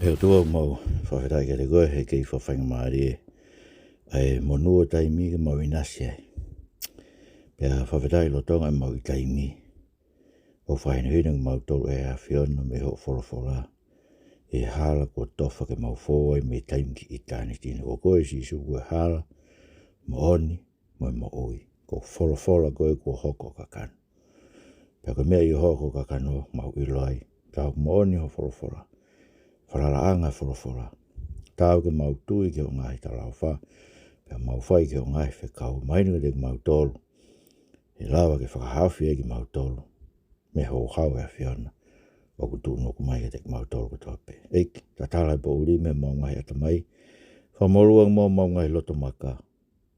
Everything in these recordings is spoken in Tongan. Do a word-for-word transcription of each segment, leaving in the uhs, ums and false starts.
ʻE ʻOtua, ʻoku mau fakafetaʻi kiate koe he kei fakafaingamālie ʻa e monū ʻo e taimi ke mau ʻinasi ai. Pea fakafetaʻi lolotonga ʻemau ʻi taimi, ʻoku fakahinohino kimautolu ʻe he ʻAfiona mei hoʻo folofola ʻi he hala kuo tofa ke mau fou ai mei taimi ki ʻitāniti. Ko koe Sīsū ko e hala, moʻoni, mo e moʻui. Ko e folofola ko ē kuo hoko ʻo kakano. Pea ko e meʻa ʻi hoʻo hoko ʻo kakano, mau ʻilo ai, ka ʻoku moʻoni hoʻo folofola. Falalaʻanga e folofola. Taau ke mau tui ki hoʻo ngaahi talaʻofa, pea mau fai ki hoʻo ngaahi fekau. Mahino kiate kimautolu, ʻe lava ke fakahaofi ai kimautolu mei he houhau ʻa e ʻAfiona ʻoku tuʻunuku mai kiate kimautolu kotoa pē. ʻEiki, tatala e poʻuli mei homau ngaahi ʻatamai, fakamolū ange mo homau ngaahi loto maka.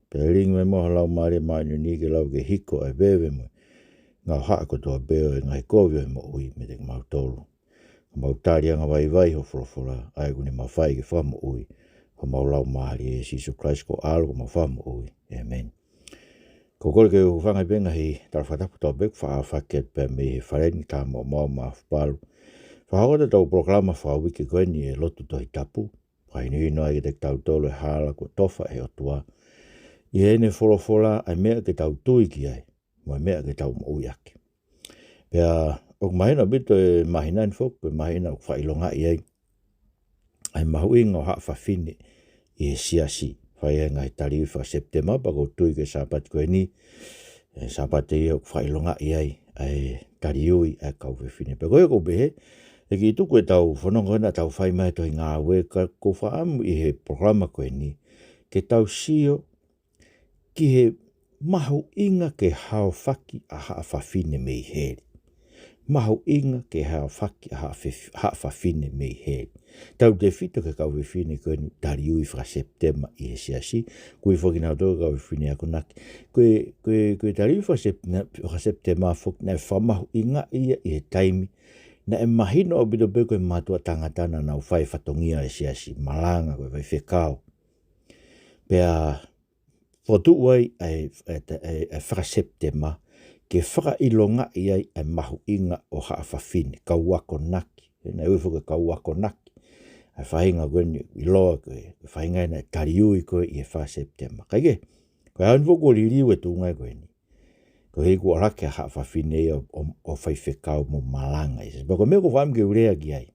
Pea lilingi mai muʻa ho Laumālie Māʻoniʻoni ke lava ke hiko ʻa e veve mo e ngaahi haʻa kotoa pē ʻo e ngaahi kovi ʻo e moʻui meiate kimautolu. Ka mau tali angavaivai hoʻo folofola, ʻa ia ʻoku ne mafai ke fakamoʻui homau laumālie. ʻIa Sīsū Kalaisi ko ho ʻAlo ko homau Fakamoʻui. ʻĒmeni. Ko e kole ke u hūfanga pē he ngaahi tala fakatapu kotoa pē kuo fakaʻaongaʻi atu pē mei he fale ni, ka mau mau mafapalu. Fakahoko atu ʻetau polokalama fakauike ko eni ʻo e lotu Tohi Tapu. Fakahinohino ai kiate kitautolu e hala kuo tofa ʻe he ʻOtua ʻi heʻene folofola, ʻa e meʻa ke tau tui ki ai, mo e meʻa ke tau moʻui ʻaki. Pea ʻoku mahino ʻaupito e māhina ni foki, ko e māhina ʻoku fakaʻilongaʻi ai ʻa e mahuʻinga ʻo haʻa fafine ʻi he siasi. Fai ai e ngaahi taliui faka-Sepitema, pea ʻoku ou tui ko e Sāpate ko eni, ʻe Sāpate ia ʻoku fakaʻilongaʻi ai ʻa e taliui ʻa e kau fefine. Pea ko ia ʻoku ou pehē, ʻe kiʻi tuku ʻetau fononga ko ena ʻoku tau fai mai he Tohi Ngāue, ka ʻoku ou fakaʻamu ʻi he polokalama ko eni ke tau sio ki he mahuʻinga ke haofaki ʻa haʻa fafine mei heli. Mahuʻinga ke haofaki ʻa haʻa fef-, haʻa fafine mei heli. Tautefito ki he kau fefine ko eni ʻoku taliui faka-Sepitema ʻi he siasi, ʻoku ui foki kinautolu ko e kau fefine akonaki. Ko e, ko e, ko e taliui faka-Sep-, na-, faka-Sepitema foki naʻe fakamahuʻingaʻi ia ʻi he taimi naʻe mahino ʻaupito pē ko e mātuʻa tangata naʻa nau fai e fatongia ʻo e siasi, malanga, ko e faifekau. Pea fokotuʻu ai ʻa e, ʻa e, ʻa e, ʻa e faka-Sepitema ke fakaʻilongaʻi ai ʻa e mahuʻinga ʻo haʻa fafine, kau akonaki. Naʻe ui foki ko e kau akonaki ʻa e faʻahinga ko eni, ʻiloa ko e faʻahinga naʻe taliui ko ē ʻi he faka-Sepitema. Kae kehe, ko e ʻaho ni foki kuo liliu e tuʻunga ko eni, koeʻuhi kuo ʻalu hake ʻa haʻa fafine ia ʻo, ʻo, ʻo faifekau mo malanga. Pea ko e meʻa ʻoku ou fakaʻamu ke u lea ki ai,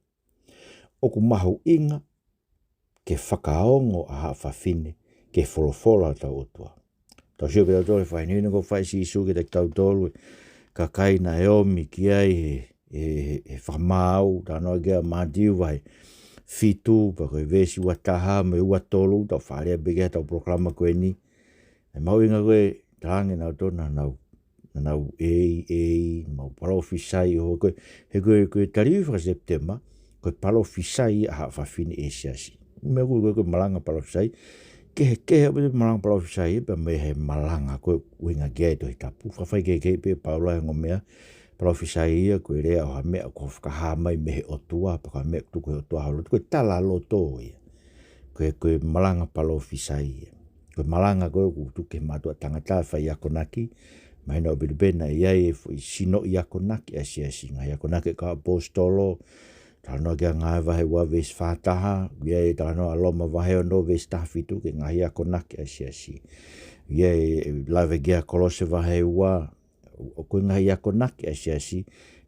ʻoku mahuʻinga ke fakaongo ʻa haʻa fafine ki he folofola ʻa hotau ʻOtua. Tau sio pē tautolu he fakahinohino kuo fai ʻe Sīsū kiate kitautolu, e kakai naʻe ōmi ki ai he, he, he, he fakamaau, talanoa ki ai ʻa Mātiu vahe fitu, pea ko e veesi ua taha mo e ua tolu, tau fakalea pē ki ai heʻetau polokalama ko eni. ʻA e mahuʻinga ko ē, talaange nautolu naʻa nau, naʻa nau ʻei, ʻei, mau palōfisai ʻo, ko e, he ko e, ko e taliui faka-Sepitema, ko e palōfisai ʻa haʻa fafine ʻi he siasi. Meʻa ko ē, ko e, ko e malanga palōfisai, kehekehe ʻaupito e malanga palōfisai, pea mei he malanga ko ē ʻoku ʻuhinga ki ai e Tohi Tapu. Fakafaikehekehe pē ʻe Paula e ongo meʻa, palōfisai ia ko e lea ʻo ha meʻa kuo fakahā mai mei he ʻOtua, pe ko ha meʻa tuku ʻe he ʻOtua holo. Ko e talaloto ia. Ko e, ko e malanga palōfisai ia. Ko e malanga ko ē ʻoku tuku ki he mātuʻa tangata fai akonaki. Mahino ʻaupito pē naʻe ʻi ai e foʻi sinoʻi akonaki ʻa e siasi, ngaahi akonaki ʻa e kau ʻaposetolo. Talanoa ki ai ʻa Ngāue vahe ua veesi fā taha, ʻoku ʻi ai e talanoa ʻa Loma vahe ono veesi taha fitu ki he ngaahi akonaki ʻa e siasi. ʻOku ʻi ai e lave ki ai ʻa Kolose vahe ua, ʻo, ʻo ko e ngaahi akonaki ʻa e siasi,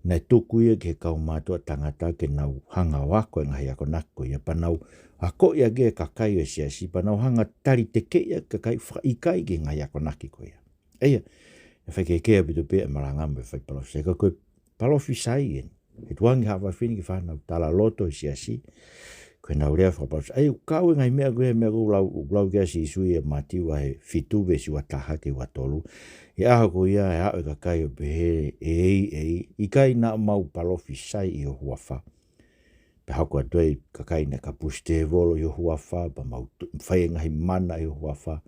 naʻe tuku ia ki he kau mātuʻa tangata ke nau hanga ʻo ako e ngaahi akonaki ko ia, pea nau akoʻi ʻaki e kakai ʻo e siasi, pea nau hanga ʻo talitekeʻi ʻa e kakai fakaʻikaiʻi ki he ngaahi akonaki ko ia. ʻA ia, ʻe faikehekehe ʻaupito pē ʻa e malanga mo e fai palōfisai, ka ko e palōfisai eni. He tukuange haʻa fafine ke fai ʻenau talaloto he siasi, ko ʻenau lea fakapalōfisai. ʻA ia, ʻoku kau e ngaahi meʻa ko ē, meʻa ʻoku lau, ʻoku lau ki ai ʻa Sīsū ʻia Mātiu vahe fitu veesi ua taha ki he ua tolu. ʻI he ʻaho ko ia ʻe aʻu e kakai ʻo pehē, ʻEiki, ʻEiki, ʻikai naʻa mau palōfisai ʻi ho huafa? Pea hoko atu ai e kakai naʻe kapusi tēvolo ʻi ho huafa, pea mau tu-, fai e ngaahi mana ʻi ho huafa.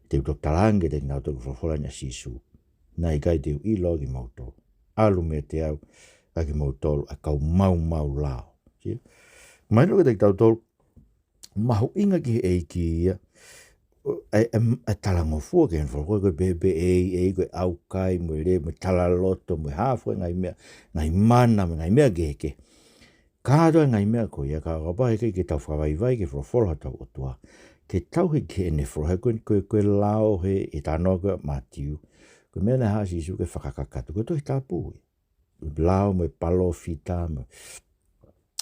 Te u toki talaange kiate kinautolu, folofola eni ʻa Sīsū, naʻe ʻikai te u ʻilo kimoutolu. ʻAlu meiate au ʻa kimoutolu ʻa e kau maumau lao. Sio? Mahino kiate kitautolu, mahuʻinga ki he ʻEiki ia, ʻa e, ʻa e, ʻa e talangofua ki he folofola, ko e pehē pē ʻEiki, ʻEiki, ko e ʻaukai, mo e lea, mo e talaloto, mo e hā fua e ngaahi meʻa, ngaahi mana, mo e ngaahi meʻa kehekehe. Kātoa e ngaahi meʻa ko ia, ka kapau he ʻikai ke tau fakavaivai ki he folofola hotau ʻOtua, ke tau hiki heʻene folofola, he ko e, ko e, ko e lao he, he talanoa ko ia ʻa Mātiu. Ko e meʻa naʻe haʻu ai ʻa Sīsū ke fakakakato. Ko e Tohi Tapu ia. Lao mo e palōfita mo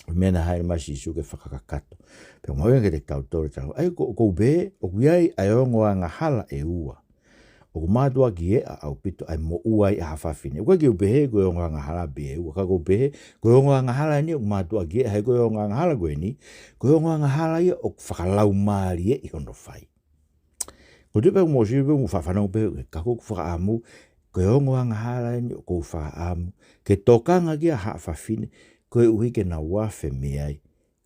e meʻa naʻe haʻu ai ʻa Sīsū ke fakakakato. Pea ʻoku mahuʻinga kiate kitautolu tau. ʻA ia ko, ʻoku ou pehē, ʻoku ʻi ai ʻa e ongo angahala ʻe ua ʻoku mātuʻaki eʻa ʻaupito ʻa e moʻua ai ʻa ha fafine. ʻOku ʻikai ke u pehē ko e ongo angahala pē ʻe ua, ka ʻoku ou pehē, ko e ongo angahala eni ʻoku mātuʻaki eʻa, he ko e ongo angahala ko eni, ko e ongo angahala ia ʻoku fakalaumālieʻi hono fai. Ko e tuʻu pē ʻoku mou sio pē ʻoku mou fanongo pē, ka ko ʻeku fakaʻamu, ko e ongo angahala eni ʻoku ou fakaʻamu ke tokanga ki ai ha fafine, koeʻuhi ke nau afe mei ai.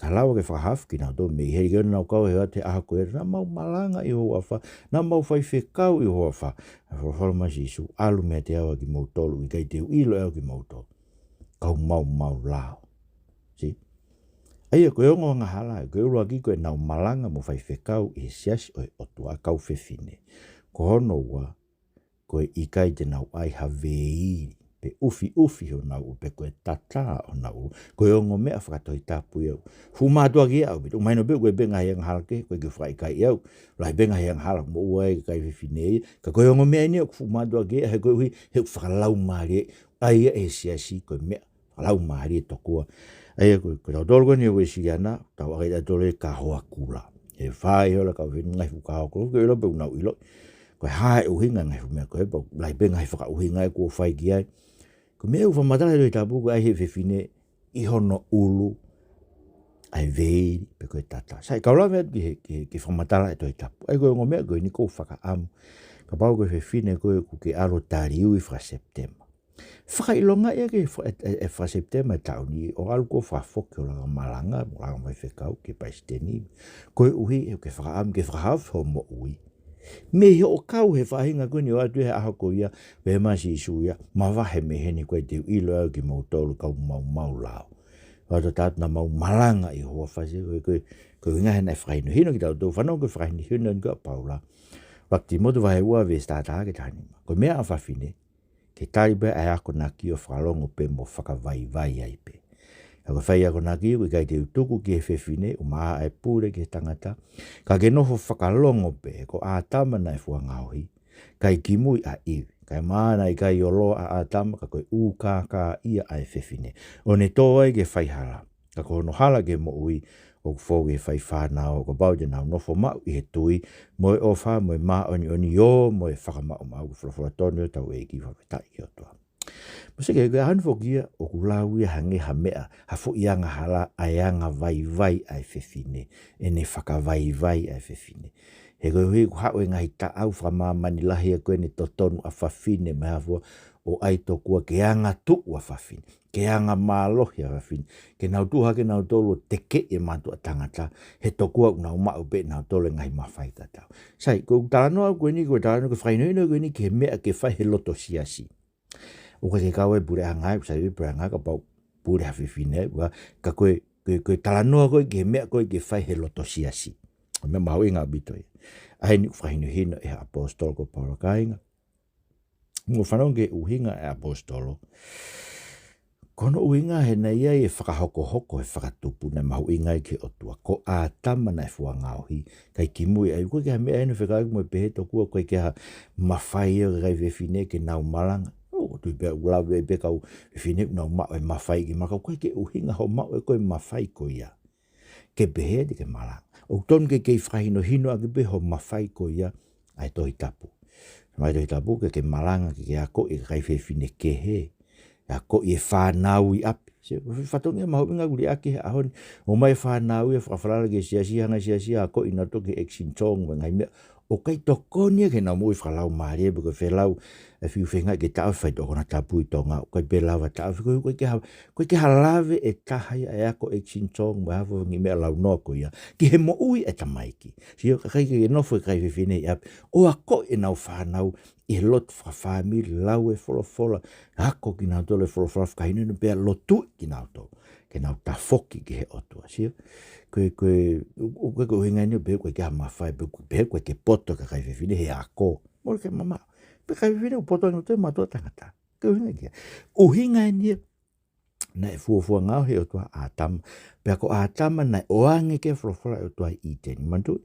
Ka lava ke fakahaofi kinautolu mei heli, ke nau kau he ʻaho ko ē, naʻa mau malanga ʻi ho huafa, naʻa mau faifekau ʻi ho huafa. ʻA e folofola mai ʻa Sīsū, ʻalu meiate au ʻa kimoutolu ʻoku ʻikai te u ʻilo ʻe au kimoutolu, ka ʻoku mau maumau lao. See? ʻA ia ko e ongo angahala, ko e ʻuluaki ko ʻenau malanga mo faifekau ʻi he siasi ʻo e ʻOtua, kau fefine. Ko hono ua, ko e ʻikai te nau ʻai ha veili pe ʻufiʻufi honau ʻulu, pe ko e tata honau ʻulu. Ko e ongo meʻa fakatohitapu ia. Fuʻu mātuʻaki eʻa ʻaupito. Mahino pē ko e pē ngaahi angahala kehe, ʻoku ʻikai ke u fakaʻikaiʻi ʻe au. Lahi pē ngaahi angahala ʻoku moʻua ai e kakai fefine ia. Ka ko e ongo meʻa eni ʻoku fuʻu mātuʻaki eʻa, he koeʻuhi he ʻoku fakalaumālie ai ia ʻe he siasi, ko e meʻa fakalaumālie tokua. ʻA ia ko, ko tautolu ko eni Uēsiliana, tau ʻai tautolu ia ka hoa kula. ʻE fai holo kau fefine ngaahi fuʻu ka hoa kula, ke ʻilo pē ʻoku nau ʻilo. Ko e hā e ʻuhinga ngaahi fuʻu meʻa ko ē, pea lahi pē ngaahi fakaʻuhinga ē kuo fai ki ai. Ko e meʻa ʻoku fakamatala he Tohi Tapu ko e ʻai ʻe he fefine ʻi hono ʻulu ʻa e veili pe ko e tata. Sai, kau lave atu ki he, ki he, ki he fakamatala ʻa e Tohi Tapu. ʻA ia ko e ongo meʻa ko eni ʻoku ou fakaʻamu, kapau ko e fefine ko ē ʻoku ke ʻalu ʻo taliui faka-Sepitema, fakaʻilongaʻi ʻaki e fa-, e, e, e faka-Sepitema e taʻu ni, ʻo ʻalu koe ʻo fakafoki hoʻo langa malanga, mo e langa faifekau ki he palesiteni. Koeʻuhi he ʻoku ke fakaʻamu ke fakahaofi hoʻo moʻui mei hoʻo kau he faʻahinga ko eni ʻo ʻoatu he ʻaho ko ia, pehē mai ʻa Sīsū ia, mavahe mei heni, ʻoku ʻikai te u ʻilo ʻe au kimoutolu, ka ʻoku mau maumau lao. ʻOatu atu naʻa mau malanga ʻi ho huafa. See, ko e, ko e, ko e ʻuhinga he naʻe fakahinohino kitautolu, fanongo ki he fakahinohino eni ko ia ʻa Paula. ʻUluaki Tīmote vahe ua veesi taha taha ki he taha nima. Ko e meʻa ʻa fafine, ke tali pē ʻa e akonaki ʻo fakalongo pē mo fakavaivai ai pē. Ka ko e fai akonaki ʻoku ʻikai te u tuku ki he fefine, ʻumaʻā ʻa e pule ki he tangata, ka ke nofo fakalongo pē, he ko ʻĀtama naʻe fua ngaohi, kae kimui ʻa ʻIvi. Kae maʻa naʻe ʻikai oloa ʻa ʻĀtama, ka ko e ʻū kākā ia ʻa e fefine, ʻo ne tō ai ke fai hala. Ka ko hono hala ki he moʻui ʻoku fou ʻi he fai fānau, ʻo kapau te nau nofo maʻu ʻi he tui, mo e ʻofa, mo e māʻoniʻoni, ʻio, mo e fakamaʻumaʻu. Ko e folofola tonu ʻa hotau ʻEiki, fakafetaʻi ki he ʻOtua. Mou sio ki he, ko e ʻaho ni foki ia, ʻoku lau ia hangē ha meʻa, ha foʻi angahala ʻa e angavaivai ʻa e fefine, ʻene fakavaivai ʻa e fefine. He koeʻuhi ʻoku haʻu e ngaahi taʻau fakamāmani lahi ʻa ko eni totonu ʻa fafine mo e hā fua, ʻo ʻai tokua ke angatuʻu ʻa fafine, ke angamālohi ʻa fafine, ke nau tuʻu hake nautolu ʻo tekeʻi e mātuʻa tangata, he tokua ʻoku nau maʻu pē nautolu e ngaahi mafai tatau. Sai, ko e talanoa ko eni, ko e talanoa, ko e fakahinohino ko eni ki he meʻa ke fai he loto siasi. ʻOku ʻikai ke kau ai e puleʻanga, ʻoku sai pē puleʻanga kapau pule ha fefine, ʻa, ka ko e, ko e, ko e talanoa ko ē ki he meʻa ko ē ke fai he loto siasi. Ko e meʻa mahuʻinga ʻaupito ia. ʻA eni ʻoku fakahinohino ʻe he ʻaposetolo ko Paula, kāinga. Mou fanongo ki he ʻuhinga ʻa e ʻaposetolo. Ko hono ʻuhinga he naʻe ʻi ai e fakahokohoko he fakatupu naʻe mahuʻinga ai ki he ʻOtua. Ko ʻĀtama naʻe fua ngaohi, kae kimui ai. ʻOku ʻikai ke ʻi ai ha meʻa ʻi heni ʻoku fekauʻaki mo e pehē tokua ʻoku ʻikai ke ʻi ai ha mafai ia ʻa e kakai fefine ke nau malanga. ʻOku ou tui pē ʻoku lau pē kau fefine ʻoku nau maʻu e mafai ki he maka. ʻOku ʻikai ke ʻuhinga hoʻo maʻu ʻe koe e mafai ko ia ke pehē te ke malanga. ʻOku tonu ke kei fakahinohino ʻaki pē hoʻo mafai ko ia ʻa e Tohi Tapu. Mai Tohi Tapu ke ke malanga, ke ke akoʻi e kakai fefine kehe, akoʻi e fānau ʻi ʻapi. See, fatongia mahuʻinga ʻoku liʻaki he ʻaho ni. ʻOmai e fānau ia, fakafalala ki he siasi, hanga ʻe he siasi ʻo akoʻi nautolu ki he action song mo e ngaahi meʻa ʻoku ʻikai tokoni ia ki heʻenau moʻui fakalaumālie. Pea ko e felau, ʻe fiu feinga ke taʻofi e faitoʻo konatapu ʻi Tonga, ʻoku ʻikai pē lava taʻofi, ko e, ko e ʻikai ke ha, ko e ʻikai ke ha lave ʻe taha ia ʻa e ako action song mo e hā fua e ngaahi meʻa launoa ko ia ki he moʻui ʻa e tamaiki. See, ʻoku ʻikai ke nofo e kakai fefine ʻi ʻapi ʻo akoʻi ʻenau fānau ʻi he lotu fakafāmili, lau e folofola, ako kinautolu e folofola, fakahinohino pea lotuʻi kinautolu ke nau tafoki ki he ʻOtua. See, ko e, ko e, ʻoku, ʻoku ʻikai ko e ʻuhinga eni ʻo pehē ʻoku ʻikai ke ʻi ai ha mafai, pe ʻoku pehē ʻoku ʻikai ke poto e kakai fefine he ako. Mole ke mamaʻo. Pea kakai fefine ʻoku poto ange ʻi he mātuʻa tangata. Ko e ʻuhinga ia. ʻUhinga eni ia naʻe fuofua ngaohi ʻe he ʻOtua ʻa ʻĀtama. Pea ko ʻĀtama naʻe ʻoange ki ai e folofola ʻa e ʻOtua ʻi ʻĪteni. Manatuʻi?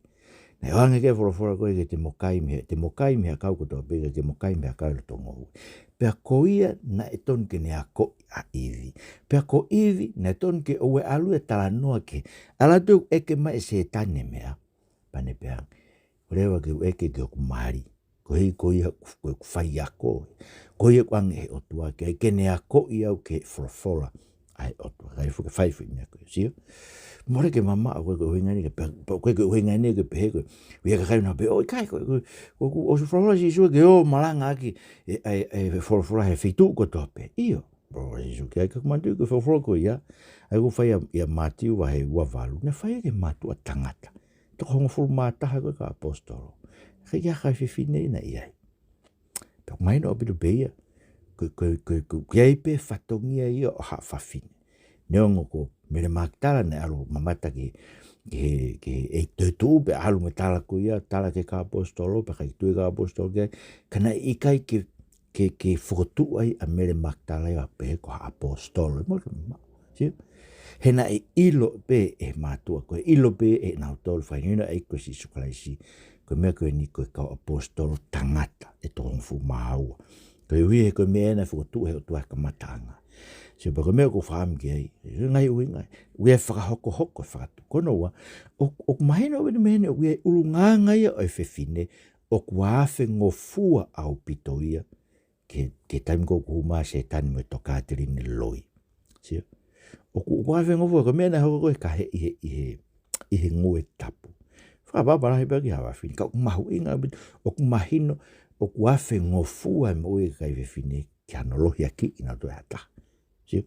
Naʻe ʻoange ki ai e folofola ko ē ke te mo kai mei he, te mo kai mei he kau kotoa pē, ke mo kai mei he kau ʻi loto ngoue. Pea ko ia naʻe tonu ke ne akoʻi ʻa ʻIvi. Pea ko ʻIvi naʻe tonu ke ʻoua ʻe ʻalu ia ʻo talanoa ki he, ʻalu atu ʻo ʻeke mai ʻe Sētane e meʻa. Pea ne pehē ange, ʻoua leva ke u ʻeke ki hoku mali. Ko e hā, ko ia ko ʻeku faiako. Ko ia ʻoku ʻoange ʻe he ʻOtua ke, ke ne akoʻi au ki he folofola ʻa e ʻOtua. Kae fuke fai fai meʻa ko ē, sio? Mole ke mamaʻo, ʻoku ʻikai ko e ʻuhinga eni ke pe-, pe-, ʻoku ʻikai ko e ʻuhinga eni ke pehē ko ē, ʻoku ʻi ai e kakai ʻoku nau pehē, ʻo ʻikai ko ē, ʻoku, ʻoku ʻosi folofola ʻa Sīsū ke ō ʻo malangaʻaki e, e, e folofola he feituʻu kotoa pē. ʻIo, folofola ʻa Sīsū ki ai, ka ʻoku manatuʻi ko e folofola ko ia, ʻa ia ʻoku fai ʻia, ʻia Mātiu vahe ua valu, naʻe fai ki he mātuʻa tangata. Toko hongofulu mā taha ko ē kau ʻaposetolo. ʻIkai ke ʻi ai ha kakai fefine ia naʻe ʻi ai. Pea ʻoku mahino ʻaupito pē ia. Ko, ko, ko, ko, ʻoku ʻi ai pē fatongia ia ʻo haʻa fafine. Neongo ko Mele Makitala naʻe ʻalu ʻo mamata ki he, ki he, ki he ʻEiki toetuʻu pea ʻalu mo e tala ko ia, tala ki he kau ʻaposetolo, pea ʻikai tui e kau ʻaposetolo ki ai, ka naʻe ʻikai ke, ke, ke fokotuʻu ai ʻa Mele Makitala ia ʻo pehē ko ha ʻaposetolo. Mo, mo, sio? He naʻe ʻilo pē ʻe he mātuʻa ko ē, ʻilo pē ʻe nautolu, fakahinohino ʻe he ʻEiki ko Sīsū Kalaisi, ko e meʻa ko eni ko e kau ʻaposetolo tangata ʻe toko hongofulu mā ua. Koeʻuhi he ko e meʻa ia naʻe fokotuʻu ʻe he ʻOtua he kamataʻanga. Sio, pea ko e meʻa ʻoku ou fakaʻamu ki ai, ʻi he ngaahi ʻuhinga, ʻoku ʻi ai e fakahokohoko e fakatupu. Ko hono ua, ʻoku, ʻoku mahino ʻaupito mei heni ʻoku ʻi ai e ʻulungaanga ia ʻo e fefine ʻoku afengofua ʻaupito ia ki he, ki he taimi ko ē ʻoku hū mai ai ʻa Sētane mo e tokāteline loi. Sio? ʻOku, ʻoku afengofua, ko e meʻa naʻe hoko ko ē ka he, ʻi he, ʻi he, ʻi he Ngoue Tapu. Fakaʻapaʻapa lahi pē ki he haʻa fafine, ka ʻoku mahuʻinga ʻaupito, ʻoku mahino, ʻoku afengofua e moʻui e kakai fefine ki hano lohiakiʻi kinautolu ʻe ha taha. Sio?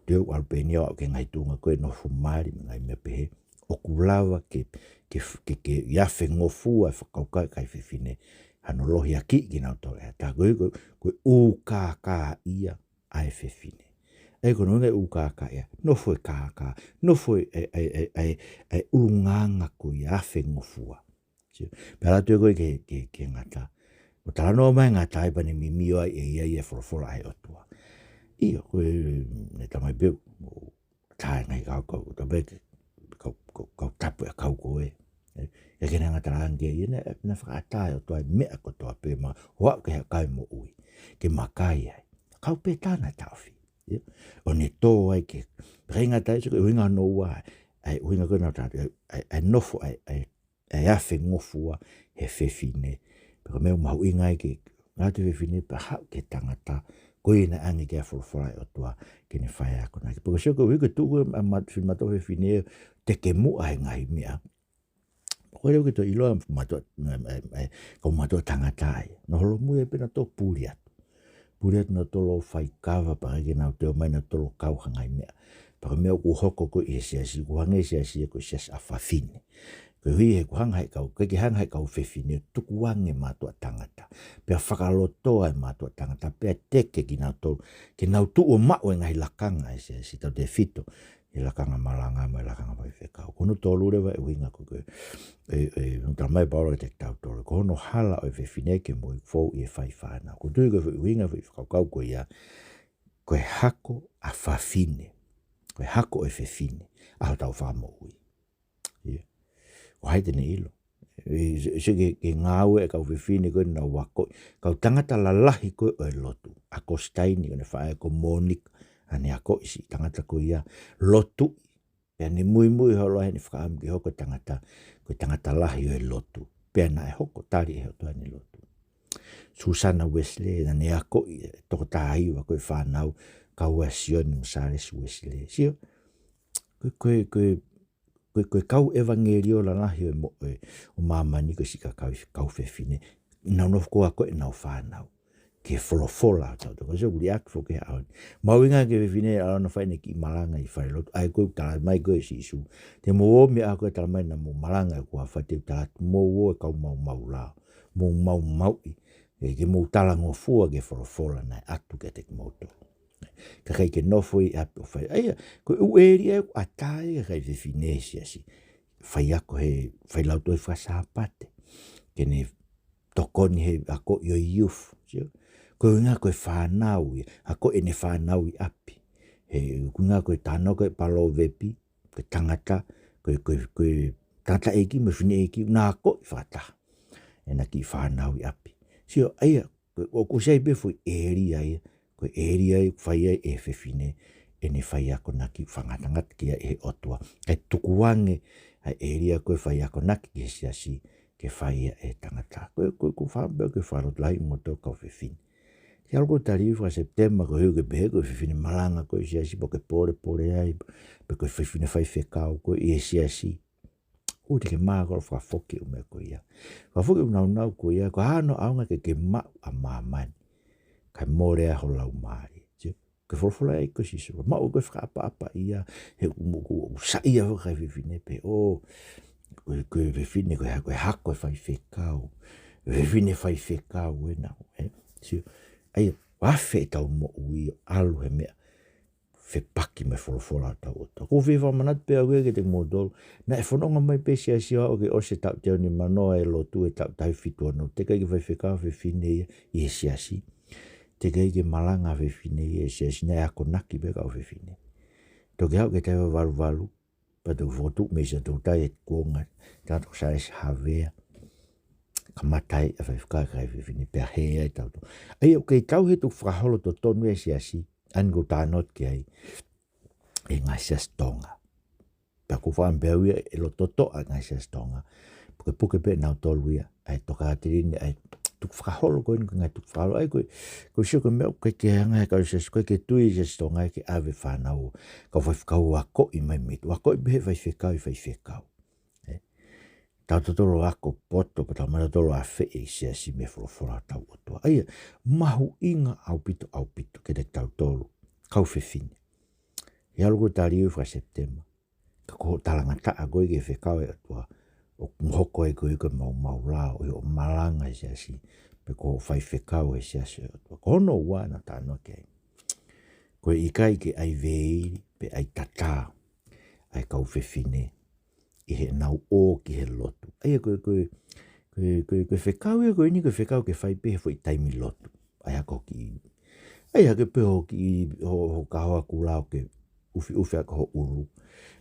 Te u ʻalu pē eni au ki he ngaahi tuʻunga ko ē nofo mali mo e ngaahi meʻa pehē. ʻOku lava ke, ke, ke, ke ʻi ai e afengofua e fakakaukau e kakai fefine, hano lohiakiʻi kinautolu ʻe ha taha. Ko e, ko e, ko e ʻū kākā ia ʻa e fefine. ʻA ia ko hono ʻuhinga e ʻū kākā ia. Nofo e kākā. Nofo e, e, e ʻulungaanga ko ia afengofua. Sio. Pea ʻalu atu ia ko ē ki he, ki he, ki he ngata. ʻO talanoa mai e ngata ai pea ne mimio ai ʻe ia ʻa e folofola ʻa e ʻOtua. ʻIo, ko e, ne tamai pē, ʻo tā e ngaahi kau, kau, kau pē, kau, kau, kau tapu e kau ko ē. ʻE, ʻe ke ne ngata ange ia ne, naʻe fakaʻatā ʻe he ʻOtua e meʻa kotoa pē mo e ʻofa ki he kakai moʻui. Ke makai ai. Kau pē tā naʻe taʻofi. ʻIo. ʻO ne tō ai ke. Pea ʻikai ngata ai, sio ko e ʻuhinga hono ua, ʻa e ʻuhinga ko ē naʻa tau, ʻa e, ʻa e nofo, ʻa e, ʻa e ʻa e afengofua he fefine. Pea ko e meʻa ʻoku mahuʻinga ai ke ngata e fefine pea haʻu ki he tangata, ko ia naʻe ʻoange ki ai e folofola ʻa e ʻOtua ke ne fai e akonaki. Pea ko e sio ko ē ʻoku ʻi ai e tuʻu ko ē ʻa e mat-, fefine mātuʻa fefine ʻo teke muʻa he ngaahi meʻa. Ko e leo ke toe ʻiloa mātuʻa, ʻa e, ʻa e, ʻa e, kau mātuʻa tangata ai. Naʻe holomui ai pē nautolu ʻo puli atu. Puli atu nautolu ʻo fai kava pea ʻikai ke nau toe ō mai nautolu ʻo kau ha ngaahi meʻa. Pea ko e meʻa ʻoku hoko ko ē ʻi he siasi, ʻoku hangē e siasi ia ko e siasi ʻa fafine. Koeʻuhi he ʻoku hanga ʻe he kau, ʻikai ke hanga ʻe he kau fefine ʻo tukuange e mātuʻa tangata. Pea fakalotoa e mātuʻa tangata, pea teke kinautolu, ke nau tuʻu ʻo maʻu e ngaahi lakanga ʻa e siasi, tautefito ʻi he lakanga malanga mo e lakanga faifekau. Ko hono tolu leva e ʻuhinga ko ē, ʻe, ʻe, ʻoku talamai ʻe Paula kiate kitautolu. Ko hono hala ʻo e fefine ke moʻui fou ʻi he fai fānau. ʻOku ou tui ko e ʻuhinga e foʻi fakakaukau ko ia, ko e hako ʻa fafine. Ko e hako ʻo e fefine ʻa hotau fakamoʻui. ʻIo. Ko hai te ne ʻilo. ʻE, se, se ke, ke ngāue e kau fefine ko ē naʻa nau akoʻi. Kau tangata lalahi ko ē ʻo e lotu. ʻA Kositaini ko ʻene faʻē, ko Monika, ʻa ʻene akoʻi siʻi tangata ko ia lotuʻi. Pea ne muimui holo ai heʻene fakaʻamu ke hoko e tangata, ko e tangata lahi ʻo e lotu. Pea naʻe hoko, tali ʻe he ʻOtua ʻene lotu. Susana Uesilē, naʻa ne akoʻi e toko taha hiva ko ē fānau, kau ai ʻa Sione mo Sālesi Uesilē. Sio, ko e, ko e, ko e, ko e, ko e kau ʻevangeliō lalahi ʻo e mo-, ʻo e, ʻo māmani ko e siʻi kau, kau fefine. Naʻa nau nofo ʻo akoʻi ʻenau fānau ki he folofola ʻa e ʻOtua. Ko e sio ʻoku liʻaki foki he ʻaho ni. Mahuʻinga ki he fefine ʻalu ʻo fai ʻene kiʻi malanga ʻi falelotu. ʻA ia ko e talamai ko ē ʻe Sīsū. Te mou ō mei he ʻaho ko ē ʻe talamai naʻa mou malanga ʻi hoku huafa, te u tala atu, mou ō ʻo kau maumau lao. Mou maumauʻi. ʻE, ke mou talangofua ki he folofola naʻe ʻatu kiate kimoutolu. Ka ʻikai ke nofo ʻi ʻapi ʻo fai. ʻA ia, ko e ʻū ʻēlia ʻoku ʻatā ai e kakai fefine he siasi. Faiako he, fai lautohi faka-Sāpate. Ke ne tokoni he akoʻi ʻo e youth. Sio? Ko e ʻuhinga ko e fānau ia, akoʻi ʻene fānau ʻi ʻapi. He ʻuhinga ko e talanoa ko e Palōvepi, ko e tangata, ko e, ko e, ko e tangataʻeiki mo e fineʻeiki, naʻa nau akoʻi fakataha ʻena kiʻi fānau ʻi ʻapi. Sio, ʻa ia, ko, ʻoku ʻosi ʻi ai pē foʻi ʻēlia ia, ko e ʻēlia ia ʻoku fai ai ʻe he fefine ʻene faiakonaki, fakangatangata ki ai ʻe he ʻOtua. Kae tukuange ʻa e ʻēlia ko e faiakonaki ki he siasi, ke fai ia ʻe he tangata. Ko e, ko e, ko e fā pē, ko e fakalotolahi mo e kau fefine. Ke ʻalu ʻo tali faka-Sepitema, ko e ʻuhi ke pehē ko e fefine malanga ko e siasi, pe ko e pōlepole ai, pe ko e fefine faifekau ko e ʻi he siasi. ʻOku te ke mākolo fakafoki ʻū meʻa ko ia. Fakafoki ʻū nāunau ko ia, ko e hā hono ʻaonga ke ke maʻu ʻa māmani, kae mole ai ho laumālie. Sio, ke folofola ai ko Sīsū, maʻu ko e fakaʻapaʻapa ia, he ʻoku mo-, ʻoku, ʻoku saiʻia fakaefefine pē, ʻo, ko e, ko e fefine, ko e ha-, ko e hako e faifekau, fefine faifekau ʻena, ē? Sio, ʻa ia, ʻoku afe ʻetau moʻui ʻo ʻalu he meʻa fepaki mo e folofola ʻa hotau ʻOtua. ʻOku ou fie fakamanatu pē au ia kiate kimoutolu, naʻe fononga mai pē siasi ʻo aʻu ke ʻosi e taʻu teau nimanoa e lotu he taʻu taha fitu ono, teʻeki ai ke faifekau ha fefine ia ʻi he siasi. Teʻeki ai ke malanga ha fefine ia ʻi he siasi, naʻe akonaki pē e kau fefine. Toki aʻu ki he taʻu valu valu, pea toki fokotuʻu mei Siaʻatoutai e kuonga, tangata ko Siaosi Havea. Kamata ai ʻa e faifekau ʻa e kau fefine, pea hē ai tautolu. ʻA ia ʻoku kei tau he tukufakaholo totonu e siasi, ʻa eni ʻoku ou talanoa ki ai, ʻi he ngaahi siasi Tonga. Pea ʻoku ou fakaʻamu pē au ia ʻe loto toʻa e ngaahi siasi Tonga, pukepuke pē ʻe nautolu ia ʻa e Tokāteline, ʻa e tukufakaholo ko eni, ko e ngaahi tukufakaholo. ʻA ia ko e, ʻoku ou sio ko e meʻa ʻoku ʻikai ke hanga ʻe he kau siasi, ʻoku ʻikai ke tui e siasi Tonga ia ke ʻave fānau ʻo kau faifekau ʻo akoʻi mai mei tuʻa, akoʻi pē he faifekau ʻi he faifekau. Ē? Tau totolo ako poto, pea tau mātotolo afeʻi e siasi mei he folofola ʻa hotau ʻOtua. ʻA ia, mahuʻinga ʻaupito, ʻaupito kiate kitautolu kau fefine. ʻI he ʻalu ko ē tali ʻo faka-Sepitema, ka ko hoʻo talangataʻa ko ē ki he fekau ʻa e ʻOtua, ʻoku hoko ai ko ē ko e maumau lao ʻi hoʻo malanga he siasi, pe ko hoʻo faifekau he siasi ʻo e ʻOtua. Ko hono ua naʻa tau talanoa ki ai, ko e ʻikai ke ʻai veili pe ʻai tatā ʻa e kau fefine ʻi heʻenau ō ki he lotu. ʻA ia ko e, ko e, ko e, ko e, ko e fekau ia ko eni, ko e fekau ke fai pē he foʻi taimi lotu. ʻA ia ko e kiʻi, ʻa ia ke pehē hoʻo kiʻi, ho, ho kahoa kula ʻo ke ʻufiʻufi ʻaki ho ʻulu.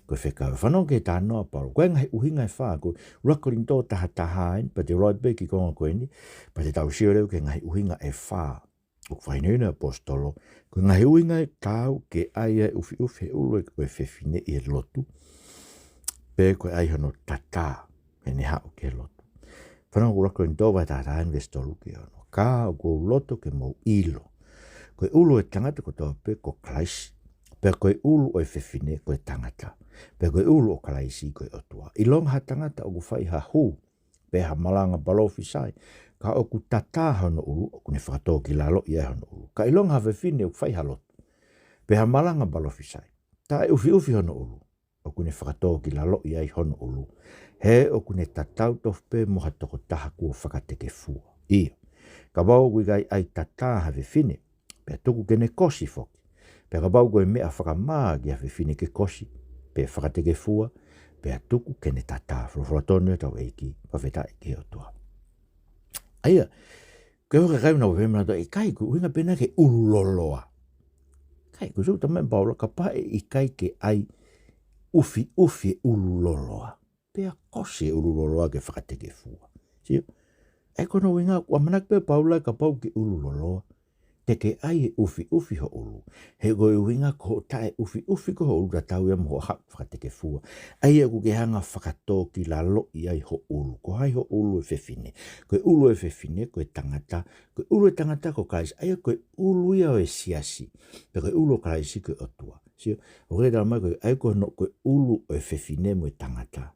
Ko e fekau. Fanongo ki he talanoa ʻa Paula. Ko e ngaahi ʻuhinga ʻe fā, ko e ʻUluaki Kolinitō taha taha eni, pea te u lau pē e kiʻi konga ko eni, pea te tau sio leva ki he ngaahi ʻuhinga ʻe fā ʻoku fakahinohino ʻe he ʻaposetolo, ko e ngaahi ʻuhinga ʻe taau ke ʻai ʻa e ʻufiʻufi he ʻulu ʻo e fefine ʻi he lotu, pe ko e ʻai hono tatā heʻene haʻu ki he lotu. Fanongo ki he ʻUluaki Kolinitō vahe taha taha eni veesi tolu ki he ono. Ka ʻoku ou loto ke mou ʻilo, ko e ʻulu ʻo e tangata kotoa pē ko Kalaisi, pea ko e ʻulu ʻo e fefine ko e tangata, pea ko e ʻulu ʻo Kalaisi ko e ʻOtua. ʻIlonga ha tangata ʻoku fai ha hū, pe ha malanga palōfisai, ka ʻoku tatā hono ʻulu, ʻoku ne fakatōkilaloʻi ai hono ʻulu. Ka ʻilonga ha fefine ʻoku fai ha lotu, pe ha malanga palōfisai, taʻeʻufiʻufi hono ʻulu, ʻoku ne fakatōkilaloʻi ai hono ʻulu, he ʻoku ne tatau tofu pē mo ha tokotaha kuo fakatekefua. ʻIo, kapau ʻoku ʻikai ʻai tatā ha fefine, pea tuku ke ne kosi foki, pea kapau ko e meʻa fakamā ki ha fefine ke kosi, pe fakatekefua, pea tuku ke ne tatā. Folofola tonu ʻa hotau ʻEiki, fakafetaʻi ki he ʻOtua. ʻA ia, ko e hoko e kakai naʻa nau pehē ʻe nautolu, ʻikai, ko e ʻuhinga pē ena ke ʻulu loloa. ʻIkai, ko e sio ki he talanoa ʻa Paula, kapau ʻe ʻikai ke ʻai ʻufiʻufi e ʻulu loloa, pea kosi e ʻulu loloa ke fakatekefua. Sio? ʻA ia ko hono ʻuhinga, ʻoku ʻamanaki pē ʻa Paula kapau ke ʻulu loloa, te ke ʻai e ʻufiʻufi ho ʻulu, he ko e ʻuhinga ko hoʻo taʻeʻufiʻufi ko ē ho ʻulu tatau ia mo hoʻo haʻu fakatekefua. ʻA ia ʻoku ke hanga ʻo fakatōkilaloʻi ai ho ʻulu. Ko hai ho ʻulu ʻo e fefine? Ko e ʻulu ʻo e fefine ko e tangata, ko e ʻulu ʻo e tangata ko Kalaisi. ʻA ia ko e ʻulu ia ʻo e siasi, pea ko e ʻulu ʻo Kalaisi ko e ʻOtua. Sio, ʻoku ou tala mai ko e, ʻa ia ko hono, ko e ʻulu ʻo e fefine mo e tangata,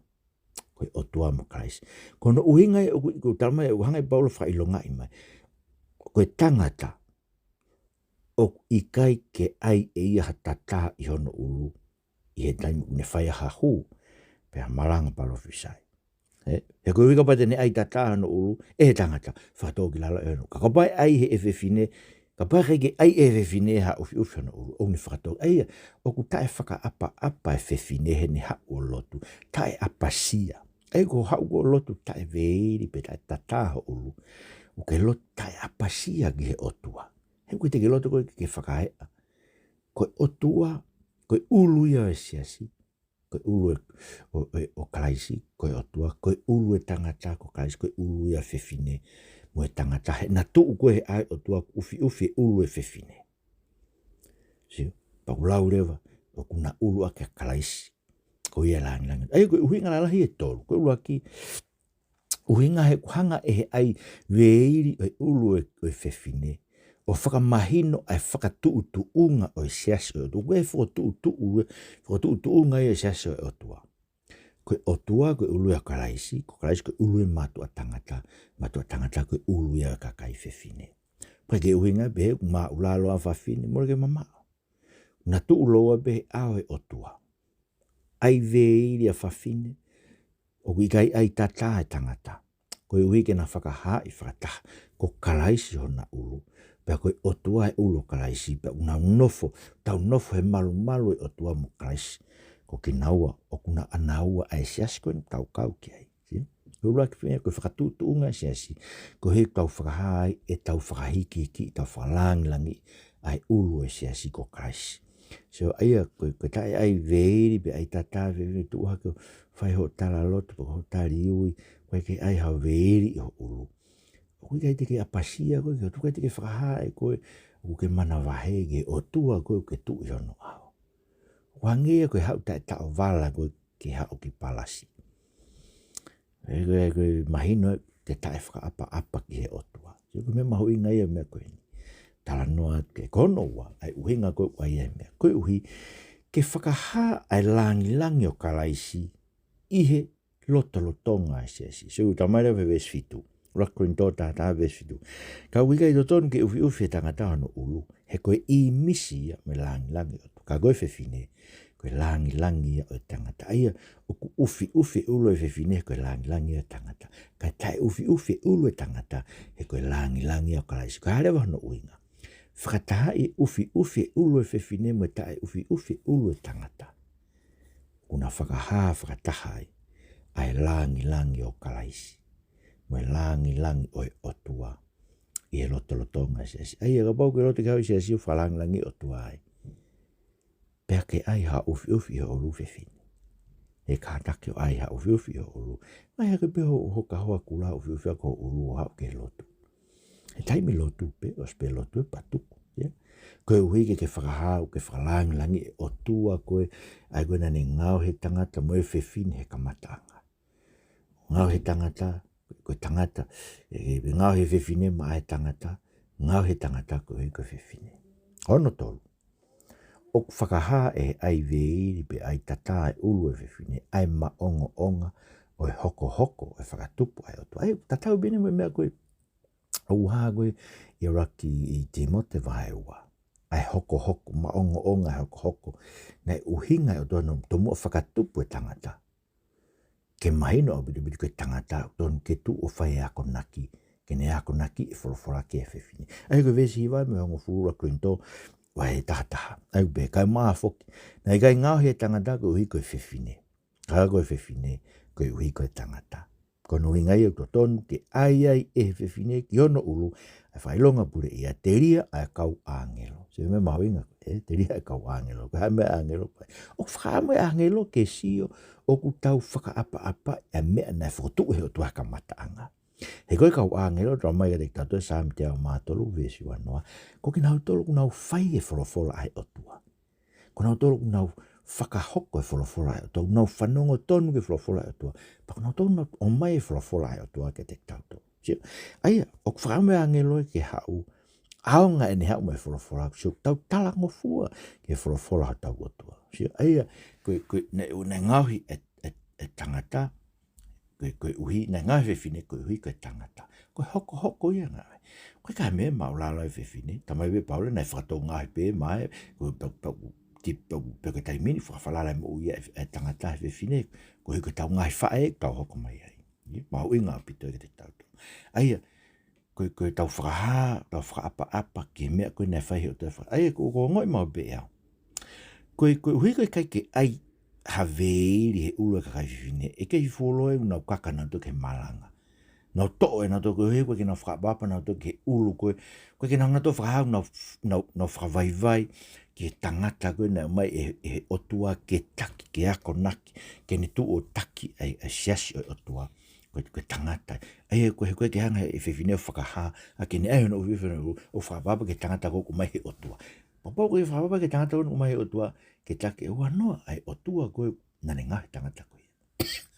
ko e ʻOtua mo Kalaisi. Ko hono ʻuhinga ia ʻoku, ʻoku tala mai, ʻoku hanga ʻe Paula ʻo fakaʻilongaʻi mai, ko e tangata ʻoku ʻikai ke ʻai ʻe ia ha tatā ʻi hono ʻulu ʻi he taimi ʻoku ne fai ai ha hū, pe ha malanga palōfisai. Ē? He ko e ʻuhi kapau te ne ʻai tatā hono ʻulu ʻe he tangata, fakatōkilalo ʻe hono. Ka kapau ʻe ʻai ʻe he fefine, kapau ʻe ʻikai ke ʻai ʻe he fefine ha ʻufiʻufi hono ʻulu, ʻoku ne fakatō-, ʻa ia, ʻoku taʻefakaʻapaʻapa e fefine heʻene haʻu ʻo lotu, taʻeʻapasia. ʻA ia ko hoʻo haʻu ʻo lotu taʻeveili pe taʻetatā ho ʻulu, ʻoku ke lotu taʻeʻapasia ki he ʻOtua. He ʻoku ʻikai te ke lotu koe ke ke fakaeʻa. Ko e ʻOtua Ko e ʻulu ia ʻo e siasi, ko e ʻulu ʻo, ʻo, ʻo, ʻo Kalaisi, ko e ʻOtua, ko e ʻulu ʻo e tangata, ko Kalaisi, ko e ʻulu ia ʻo e fefine mo e tangata. He naʻe tuʻu ko ē ʻe he ʻOtua ʻo ʻufiʻufi e ʻulu ʻo e fefine. Sio, pea ʻoku lau leva, ʻoku na ʻulu ʻaki ʻa Kalaisi. Ko ia e lāngilangi. ʻA ia ko e ʻuhinga lalahi ʻe tolu. Ko e ʻuluaki, ʻuhinga he ʻoku hanga ʻe he ʻai veili ʻo e ʻulu ʻo e, ʻo e fefine ʻo fakamahino ʻa e fakatuʻutuʻunga ʻo e siasi ʻo e ʻOtua. Ko e fakatuʻutuʻu, fakatuʻutuʻunga ia ʻo e siasi ʻo e ʻOtua. Ko e ʻOtua ko e ʻulu ia ʻo Kalaisi, ko Kalaisi ko e ʻulu ia ʻo e mātuʻa tangata, mātuʻa tangata ko e ʻulu ia ʻo e kakai fefine. Pea ko e ʻuhinga pē he ʻoku māʻulalo ʻa fafine, mole ke mamaʻo. Na tuʻu loa pē he ʻao ʻo e ʻOtua. ʻAi veili ʻa fafine, ʻoku ʻikai ʻai tatā e tangata. Koeʻuhi ke na fakahaaʻi fakataha, ko Kalaisi hona ʻulu. Pea ko e ʻOtua e ʻulu ʻo Kalaisi, pea ʻoku nau nofo, tau nofo he malumalu ʻo e ʻOtua mo Kalaisi. Ko kinaua, ʻoku na ʻanaua ʻa e siasi ko eni ʻoku tau kau ki ai. Sio? Ko e ʻuluaki pē ia, ko e fakatuʻutuʻunga e siasi. Ko e ʻuhi ʻoku tau fakahā ai ʻetau fakahikihikiʻi, tau fakalāngilangiʻi ʻa e ʻulu ʻo e siasi ko Kalaisi. So, ʻa ia, ko e, ko e taʻe ʻai veili pe ʻai tatā e fefine, tuʻu hake ʻo fai hoʻo tala lotu, pe hoʻo tali ui, ʻoku ʻikai ke ʻai ha veili ʻi ho ʻulu. ʻOku ʻikai te ke ʻapasia koe, ʻoku ʻikai te ke fakahā ʻe koe ʻoku ke manavahē ki he ʻOtua ko ē ʻoku ke tuʻu ʻi hono ʻao. ʻOku hangē ia ko e haʻu taʻetaʻovala ko ē ke haʻu ki palasi. ʻE, ko e, ko e mahino ke taʻefakaʻapaʻapa ki he ʻOtua. Sio, ko e meʻa mahuʻinga ia e meʻa ko eni. Talanoa atu ki he, ko hono ua, ʻa e ʻuhinga ko ē ʻoku ʻai ai e meʻa. Koeʻuhi ke fakahā ʻa e lāngilangi ʻo Kalaisi ʻi he lotolotonga e siasi. So, talamai leva he veesi fitu. ʻUluaki Kolinitō taha taha veesi fitu. Ka ʻoku ʻikai totonu ke ʻufiʻufi e tangata hono ʻulu, he ko e ʻīmisi ia mo e lāngilangi ʻo e ʻOtua. Ka ko e fefine, ko e lāngilangi ia ʻo e tangata. ʻA ia, ʻoku ʻufiʻufi e ʻulu ʻo e fefine, he ko e lāngilangi ia ʻo e tangata. Ka taʻe ʻufiʻufi e ʻulu ʻo e tangata, he ko e lāngilangi ia ʻo Kalaisi. Ko e hā leva hono ʻuhinga? Fakatahaʻi e ʻufiʻufi e ʻulu ʻo e fefine mo e taʻe ʻufiʻufi e ʻulu ʻo e tangata. ʻOku na fakahā fakataha ai ʻa e lāngilangi ʻo Kalaisi mo e lāngilangi ʻo e ʻOtua ʻi he lotolotonga e siasi. ʻA ia kapau ʻoku ke loto ke haʻu ki he siasi ʻo fakalāngilangiʻi e ʻOtua ai, pea ke ʻai ha ʻufiʻufi ʻi ho ʻulu, fefine. ʻE kātaki ʻo ʻai ha ʻufiʻufi ʻi ho ʻulu. ʻAi hake pē ho, ho kahoa kula, ʻufiʻufi ʻaki ho ʻulu ʻo haʻu ki he lotu. He taimi lotu pē, ʻosi pē lotu ē pea tuku, ia. Koeʻuhi ke ke fakahā ʻoku ke fakalāngilangiʻi e ʻOtua ko ē, ʻa ia ko ē naʻa ne ngaohi e tangata mo e fefine he kamataʻanga. Ngaohi e tangata, ko e tangata, ʻe, ʻe ngaohi e fefine maʻa e tangata, ngaohi e tangata koeʻuhi ko e fefine. Hono tolu. ʻOku fakahā ʻe he ʻai veili pe ʻai tatā e ʻulu ʻo e fefine ʻa e maʻongoʻonga ʻo e hokohoko ʻo e fakatupu ʻa e ʻOtua. ʻA ia, tatau pē eni mo e meʻa ko ē ʻoku hā ko ē ʻi ʻuluaki Tīmote vahe ua. ʻA e hokohoko, maʻongoʻonga e hokohoko. Naʻe ʻuhinga e ʻOtua hono tomuʻa fakatupu e tangata ke mahino ʻaupito ʻaupito ko e tangata, totonu ke tuʻu ʻo fai e akonaki, ke ne akonaki e folofola ki he fefine. ʻA ia ko e veesi hiva mo e hongofulu ʻa Kolinitō vahe taha taha. ʻA ia pē, kae ʻumaʻā foki, naʻe ʻikai ngaohi e tangata koeʻuhi ko e fefine, ka ko e fefine koeʻuhi ko e tangata. Ko hono ʻuhinga ia ʻoku totonu ke ʻai ai ʻe he fefine ki hono ʻulu ʻa e fakaʻilonga puleʻia, telia ʻa e kau ʻāngelo. Sio, meʻa mahuʻinga, ē, telia ʻa e kau ʻāngelo. Ko e hā e meʻa ʻāngelo? ʻOku fakaʻamu e ʻāngelo ke sio ʻoku tau fakaʻapaʻapaʻi ʻa e meʻa naʻe fokotuʻu ʻe he ʻOtua he kamataʻanga. He ko e kau ʻāngelo, talamai kiate kitautolu ʻe Saame teau mā tolu veesi ua noa, ko kinautolu ʻoku nau fai e folofola ʻa e ʻOtua. Ko kinautolu ʻoku nau fakahoko e folofola ʻa e ʻOtua, ʻoku nau fanongo tonu ki he folofola ʻa e ʻOtua. Pea ko kinautolu ʻoku nau ʻomai e folofola ʻa e ʻOtua kiate kitautolu. Sio, ʻa ia, ʻoku fakaʻamu e ʻāngelo ia ke haʻu, ʻaonga ʻene haʻu mo e folofola, sio, tau talangofua ki he folofola hotau ʻOtua. Sio, ʻa ia, ko e, ko e, naʻe, naʻe ngaohi e, e, e tangata, ko e, koeʻuhi, naʻe ngaohi e fefine koeʻuhi ko e tangata. Ko e hokohoko ia ngāue. Ko e kae meʻa māʻulalo e fefine, talamai ʻe Paula naʻe fakatou ngaohi pē mai, ko e pau, pau, ti, pau, pau ko e taimi ni fakafalala e moʻui ʻa e, e tangata he fefine, koeʻuhi ko ʻetau ngaahi faʻē, tau hoko mai ai. Ia, mahuʻinga ʻaupito kiate kitautolu. ʻA ia, ko e, ko ʻetau fakahā, tau fakaʻapaʻapa ki he meʻa ko ē naʻe fai ʻe he ʻOtua. ʻA ia, ko, ko e ongoʻi maʻu pē ʻe au. Ko e, koeʻuhi ko e ʻikai ke ʻai ha veili he ʻulu e kakai fefine, ʻe kei fuoloa ʻoku nau kaka nautolu ki he malanga. Nau toʻo ʻe nautolu koeʻuhi ʻoku ʻikai ke nau fakaʻapaʻapa nautolu ki he ʻulu ko ē, ʻoku ʻikai ke nau, nautolu fakahā ʻoku nau, nau, nau fakavaivai ki he tangata ko ē naʻe ʻomai ʻe, ʻe he ʻOtua ke taki, ke akonaki, ke ne tuʻu ʻo taki ʻa e, ʻa e siasi ʻo e ʻOtua. Ko e, ko e tangata. ʻA ia ko e, ko e ke hanga he fefine ʻo fakahā, ʻa ke ne ʻai hono ʻufiʻufi hono ʻulu, ʻo fakaʻapaʻapa ki he tangata ko ē ʻoku ʻomai he ʻOtua. Kapau ko e fakaʻapaʻapa ki he tangata ko ē ʻoku ʻomai he ʻOtua, ke taki e huanoa ʻa e ʻOtua ko ē naʻa ne ngaohi e tangata ko ia.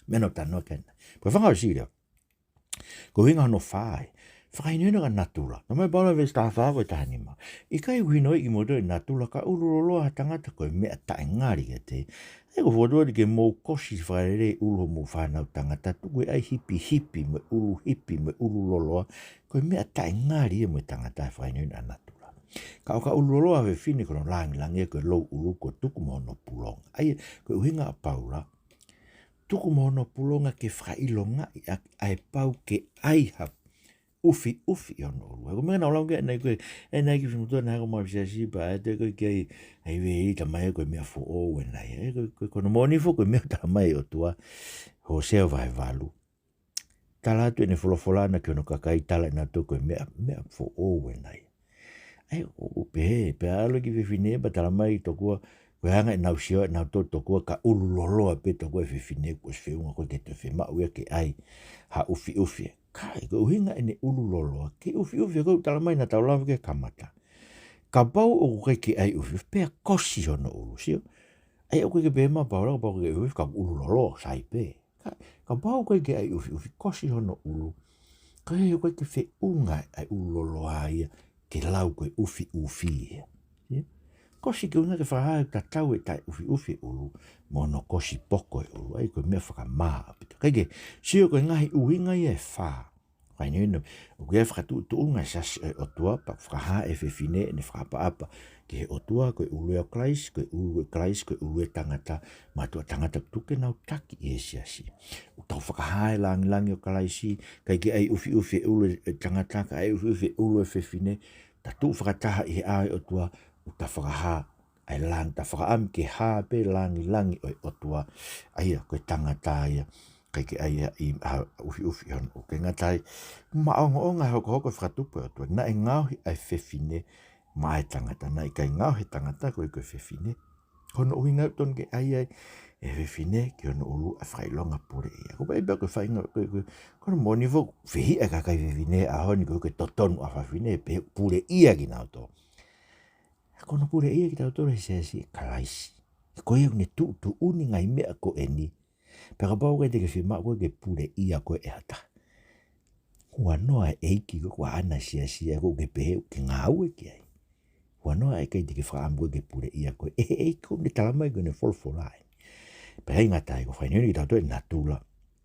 Meʻa naʻa ku talanoa ki ai. Ko e fanga ʻo Sīlia. Ko e ʻuhinga hono fā ē. Fakahinohino ʻa natula. Talamai ʻe Paula veesi taha fā ko e taha nima. ʻIkai ʻoku hinohinoʻi kimoutolu ʻe natula ka ʻulu loloa ha tangata ko e meʻa taʻengali kiate ia. ʻA ia ko e fokotuʻu atu ke mou kosi fakalelei ʻulu homou fānau tangata, tuku e ʻai hipihipi mo e ʻulu hipi mo e ʻulu loloa, ko e meʻa taʻengali ia mo e tangata he fakahinohino ʻa natula. Ka ʻo ka ʻulu loloa ha fefine ko hono lāngilangi ia ko e louʻulu kuo tuku mo hono pulonga. ʻA ia ko e ʻuhinga ʻa Paula, tuku mo hono pulonga ke fakaʻilongaʻi ʻa, ʻa e pau ke ʻai ha ʻufiʻufi ʻi hono ʻulu. He ko e meʻa naʻa ku lau ki ai ʻanenai ko ē, ʻanenai ki he fefine naʻe hoko mai he siasi pea ʻai atu ko ē ki ai, ʻai veili talamai ko e meʻa foʻou ʻanenai. ʻE ko, ko, ko hono moʻoni foki ko e meʻa talamai ʻe he ʻOtua, Hōsea vahe valu. Tala atu ʻene folofola ʻana ki hono kakai, tala ʻenautolu ko e meʻa, meʻa foʻou ʻanenai. ʻA ia ʻoku pehē, pea ʻalu ki he fefine pea talamai tokua, ko e anga ʻenau sio ʻenautolu tokua ka ʻulu loloa pē tokua e fefine kuo ʻosi feʻunga ko ē ke toe fiemaʻu ia ke ʻai ha ʻufiʻufi. Ka ʻi he ko e ʻuhinga ʻene ʻulu loloa, ke ʻufiʻufi ko ē talamai naʻa tau lave ki ai he kamata. Kapau ʻoku ʻikai ke ʻai ʻufiʻufi, pea kosi hono ʻulu, sio? ʻA ia ʻoku ʻikai ke pehē mai ʻa Paula, kapau ʻoku ʻikai ʻufiʻufi ka ʻulu loloa, sai pē. Ka, kapau ʻoku ʻikai ke ʻai ʻufiʻufi, kosi hono ʻulu. Ka ʻoku ʻikai ke feʻunga ʻa e ʻulu loloa ia ke lau ko e ʻufiʻufi ia. Ia. Kosi ko e ʻuhinga ke fakahā ʻoku tatau e taʻeʻufiʻufi e ʻulu mo hono kosi poko e ʻulu. ʻA ia ko e meʻa fakamā ʻaupito. Kae kehe, sio ko e ngaahi ʻuhinga ia ʻe fā. Fakahinohino, ʻoku ʻi ai e fakatuʻutuʻunga ʻa e siasi ʻo e ʻOtua, pea fakahā ʻe he fefine ʻene fakaʻapaʻapa ki he ʻOtua, ko e ʻulu ia ʻo Kalaisi, ko e ʻulu ʻo Kalaisi, ko e ʻulu ia ʻo e tangata, mātuʻa tangata kuo tuku ke nau taki ʻi he siasi. ʻOku tau fakahā e lāngilangi ʻo Kalaisi, ʻikai ke ʻai ʻufiʻufi e ʻulu ʻo e tangata, kae ʻai ʻufiʻufi e ʻulu ʻo e fefine, ta tuʻu fakataha ʻi he ʻao ʻo e ʻOtua, ʻo ta fakahā ʻa e lāng-, ta fakaʻamu ke hā pē lāngilangi ʻo e ʻOtua, ʻa ia ko e tangata ia, ʻikai ke ʻai ia ʻi ha ʻufiʻufi hono ʻulu. ʻIkai ngata ai, maʻongoʻonga e hokohoko e fakatupu ʻo e ʻOtua. Naʻe ngaohi ʻa e fefine maʻa e tangata, naʻe ʻikai ngaohi e tangata koeʻuhi ko e fefine. Ko hono ʻuhinga ia ʻoku totonu ke ʻai ai ʻe he fefine ki hono ʻulu ʻa e fakaʻilonga puleʻia. Ko e pau pē ko e faʻahinga, ko e, ko e, ko hono moʻoni foki, fehiʻa e kakai fefine he ʻaho ni koeʻuhi ko e totonu ʻa e fefine, pea puleʻia kinautolu. Ko hono puleʻia kitautolu he siasi ʻo Kalaisi. Ko ia ʻoku ne tuʻutuʻuni e ngaahi meʻa ko eni. Pea kapau ʻoku ʻikai te ke fiemaʻu koe ke puleʻia koe ʻe ha taha, huanoa e ʻEiki ko ē kuo ʻaʻana e siasi ia, ʻoku ke pehē ʻoku ke ngāue ki ai. Huanoa ʻikai te ke fakaʻamu koe ke puleʻia koe ʻe he ʻEiki, ʻoku ne talamai ko ʻene folofola ē. Pea ʻikai ngata ai, ko e fakahinohino kiate kitautolu ʻe natula,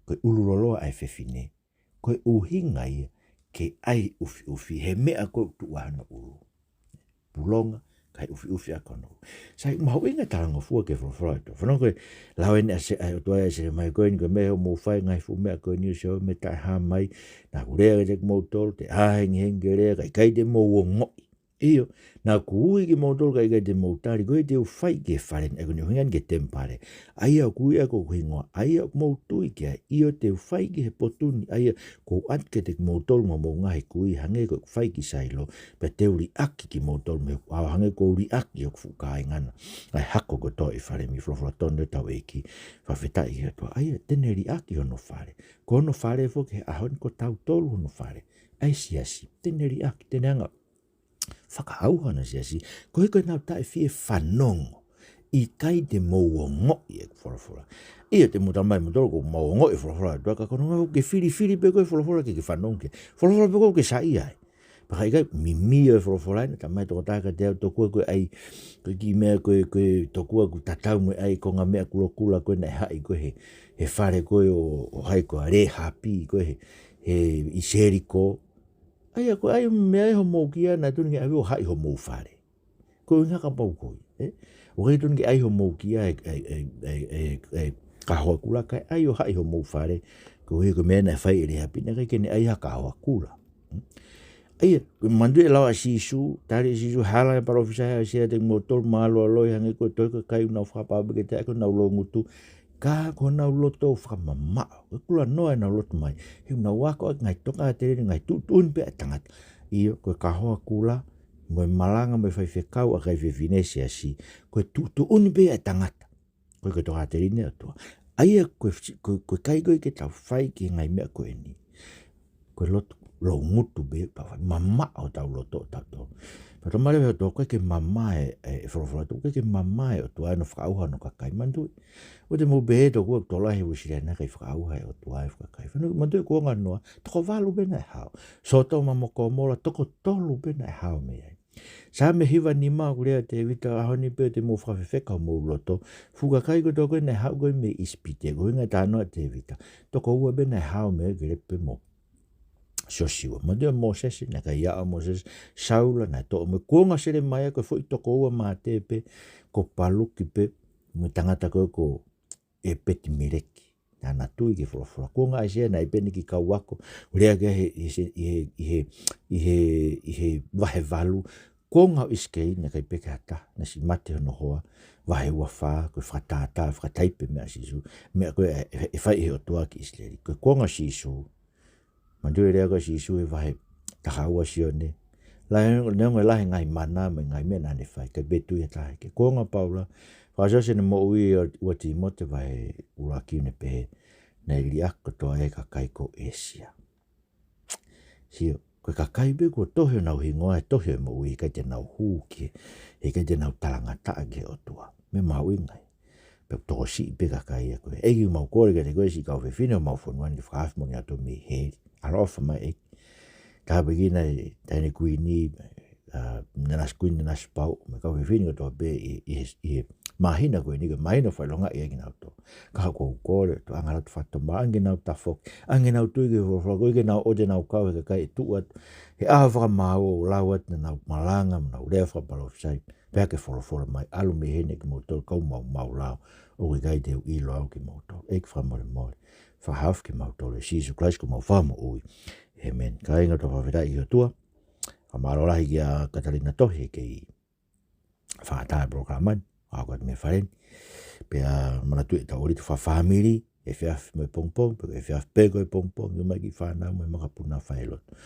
ko e ʻulu loloa ʻa e fefine, ko e ʻuhinga ia ke ʻai ʻufiʻufi he meʻa ko ē ʻoku tuʻu ai hono ʻulu. Pulonga, kae ʻufiʻufi ʻaki hono ʻulu. Sai, mahuʻinga e talangofua ki he folofola ʻa e ʻOtua. Fanongo ko e lau eni ʻa e, ʻa e ʻOtua ʻia Selemaia ko eni, ko e meʻa ʻoku mou fai, ngaahi fuʻu meʻa ko eni ʻosi ʻo mei taʻehāmai, naʻa ku lea kiate kimoutolu, te ʻā hengihengi ke lea, kae ʻikai te mou ongoʻi. ʻIo, naʻa ku ui kimoutolu kae ʻikai te mou tali, ko ia te u fai ki he fale ni, ʻa ia ko hono ʻuhinga eni ki he temipale, ʻa ia ʻoku ui ʻaki hoku hingoa, ʻa ia ʻoku mou tui ki ai, ʻio te u fai ki he potu ni, ʻa ia kuo u ʻatu kiate kimoutolu mo hoʻomou ngaahi kui, hangē ko ʻeku fai ki Sailo, pea te u liʻaki kimoutolu mei hoku ʻao, hangē ko ʻeku liʻaki hoku fuʻu kāinga na, ʻa e hako kotoa ʻi he fale ni. Folofola tonu ʻa hotau ʻEiki, fakafetaʻi ki he ʻOtua, ʻa ia te ne liʻaki hono fale. Ko hono fale foki he ʻaho ni, ko tautolu hono fale, ʻa e siasi, te ne liʻaki, te ne hanga fakaʻauha hono siasi, koeʻuhi ko ʻenau taʻefiefanongo. ʻIkai te mou ongoʻi ʻeku folofola. ʻIo, te mou talamai ʻe moutolu ʻoku mou ongoʻi e folofola ʻa e ʻOtua, ka ko hono ʻuhinga ke filifili pē koe e folofola ke ke fanongo ki ai. Folofola pē ko ē ʻoku ke saiʻia ai. Pea ka ʻikai, mimio e folofola ē, naʻe talamai ʻe he tokotaha kiate au, tokua ko e ʻai, ko e kiʻi meʻa ko ē, ko e tokua ʻoku tatau mo e ʻai e konga meʻa kulokula ko ē naʻe haʻi ko ē he, he fale ko ē ʻo, ʻo hai ko ē, Lēhapi ko ē he, he ʻi Seliko. ʻA ia ko e ʻai e meʻa ʻi homou kia naʻe totonu ke ʻave ʻo haʻi homou fale. Ko e ʻuhinga kapau ko ia, ē? ʻOku ʻikai totonu ke ʻai homou kia e, e, e kahoa kula kae ʻai ʻo haʻi homou fale. Koeʻuhi ko e meʻa naʻe fai ʻe Lēhapi naʻe ʻikai ke ne ʻai ha kahoa kula. ʻA ia, ko e manatuʻi e lau ʻa Sīsū, tali ʻe Sīsū, hala e palōfisai ʻa ʻAisea kiate kimoutolu, mālualoi hangē ko e tohi ʻa e kakai ʻoku nau fakapapau pē ke teʻeki ai ke nau loungutu, ka ko honau loto ʻoku fakamamaʻo. Ko e kulanoa ʻenau lotu mai. He ʻoku nau ako ʻaki e ngaahi tokāteline, ngaahi tuʻutuʻuni pē ʻa e tangata. ʻIo, ko e kahoa kula, mo e malanga mo e faifekau ʻa e kakai fefine he siasi, ko e tuʻutuʻuni pē ʻa e tangata. Ko e, ko e tokāteline ʻa e ʻOtua. ʻA ia ko e, ko e, ko e ʻikai ko ē ke tau fai ki he ngaahi meʻa ko eni. Ko e lotu, loungutu pē, pea fai mamaʻo hotau loto ʻo tautolu. Pea tau mālō he ʻOtua, ʻoku ʻikai ke mamaʻo e, e, e folofola ʻa e ʻOtua, ʻoku ʻikai ke mamaʻo e ʻOtua ʻi hono fakaʻauha hono kakai. Manatuʻi, ʻoua te mou pehē ʻe tokua ʻoku tokolahi ʻi Uēsiliana ʻikai fakaʻauha ʻe he ʻOtua e kakai. Fanongo, manatuʻi kuonga noa, toko valu pē naʻe hao. Sōtoma mo Komola, toko tolu pē naʻe hao mei ai. Saame hiva nima, ʻoku lea ʻa Tēvita, ʻaho ni pē te mou fakafefeka homou loto. Fuʻu kakai kotoa ko ē naʻe haʻu ko ē mei ʻIsipite, ko e ʻuhinga e talanoa ʻa Tēvita. Toko ua pē naʻe hao mei ai, Kalepi pea mo Siosiua. Manatuʻi ʻa Mōsese, naʻe ʻikai aʻu ʻa Mōsese. Saula naʻe toʻo mo ia. Kuonga Selemaia ko e foʻi toko ua mate pē, ko Paluki pē, mo e tangata ko ē ko ʻEpeti-meleki. Naʻa na tui ki he folofola. Kuonga ʻAisea naʻe ʻi ai pē ʻene kiʻi kau ako. Lea ki ai he, ʻi he, ʻi he, ʻi he, ʻi he, ʻi he vahe valu. Kuonga ʻo ʻIsikeli naʻe ʻikai pē ke hata. Naʻe siʻi mate hono hoa. Vahe ua fā, ko e fakatātā, fakataipe meʻa ʻa Sīsū. Meʻa ko ē ʻe, ʻe, ʻe fai ʻe he ʻOtua ki ʻIsileli. Ko e kuonga ʻo Sīsū. Manatuʻi e lea ko ē ʻa Sīsū he vahe taha ua ʻa Sione. Lahi, neongo e lahi e ngaahi mana mo e ngaahi meʻa naʻa ne fai, ʻikai pē tui ha taha ki ai. Kuonga ʻo Paula, fakaʻosi ʻene moʻui ʻi he ua Tīmote vahe ʻuluaki ʻoku ne pehē, naʻe liʻaki kotoa e kakai ko ʻĒsia. Sio, ko e kakai pē kuo tohi honau hingoa he tohi ʻo e moʻui, ʻikai te nau hū ki ai, ʻikai te nau talangataʻa ki he ʻOtua. Meʻa mahuʻinga ia. Pea tokosiʻi pē kakai ia ko ē. ʻEiki, mau kole kiate koe siʻi kau fefine homau fonua ni ke fakaafe mo kinautolu mei heli. ʻAloʻofa mai ʻEiki. Tāpuekina e Taʻahine Kuini, ʻa, Nanasikuini Nanasipauʻu, mo e kau fefine kotoa pē ʻi, ʻi he, ʻi he māhina ko eni, ko e māhina ʻoku fakaʻilongaʻi ai kinautolu. Ka ʻoku ou kole, ʻOtua, ʻoange ʻa e loto fakatomala, ʻoange ke nau tafoki, ʻoange ke nau tui ki he folofola, koeʻuhi ke nau ō ʻo te nau kau he kakai ʻe tuʻu atu he ʻaho fakamāu ʻo lau atu ʻenau malanga, mo ʻenau lea fakapalōfisai. Pea ke folofola mai, ʻalu mei heni kimoutolu kau maumau lao, ʻoku ʻikai te u ʻilo au kimoutolu. ʻEiki fakamolemole, fakahaofi kimautolu ʻia Sīsū Kalaisi ko homau Fakamoʻui. ʻĒmeni. Kāinga, ʻoku tau fakafetaʻi ki he ʻOtua. Fakamālō lahi kia Katalina Tohi he kei fakaʻatā e polokalama ni, ʻa ko atu mei fale ni. Pea manatuʻi ʻetau ʻōlita fakafāmili, efiafi mo e pongipongi, pe ko e efiafi pe ko e pongipongi, ʻomai e kiʻi fānau mo e makapuna ʻo fai e lotu.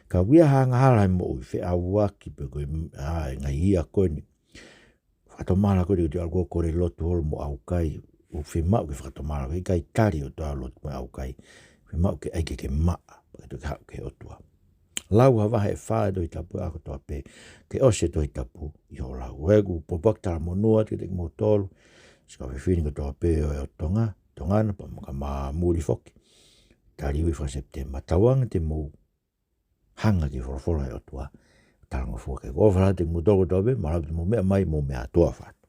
Ka ʻoku ʻi ai ha angahala he moʻui, feʻauaki pe ko e, ʻa, e ngaahi hia ko eni. Fakatomala ko ē, te u ʻalu ʻo kole lotu holo mo ʻaukai, ʻoku fiemaʻu ke fakatomala, ʻikai tali ʻe he ʻOtua e lotu mo e ʻaukai. Fiemaʻu ke ʻai ke ke maʻa, pea ke toki haʻu ki he ʻOtua. Lau ha vahe ʻe fā e Tohi Tapu he ʻaho kotoa pē, ke ʻosi e Tohi Tapu ʻi hoʻo lau. ʻOku ou pōpoaki talamonū atu kiate kimoutolu siʻi kau fefine kotoa pē ʻo e ʻOtu Tonga, Tonga na pea mo e kau muli foki. Tali ui faka-Sepitema, tauange te mou hanga ki he folofola ʻa e ʻOtua. Talangofua ke ʻofa atu kiate kimoutolu kotoa pē, mālō ʻaupito hoʻomou meʻa mai, mou meʻa ā, tuʻa ʻofa atu.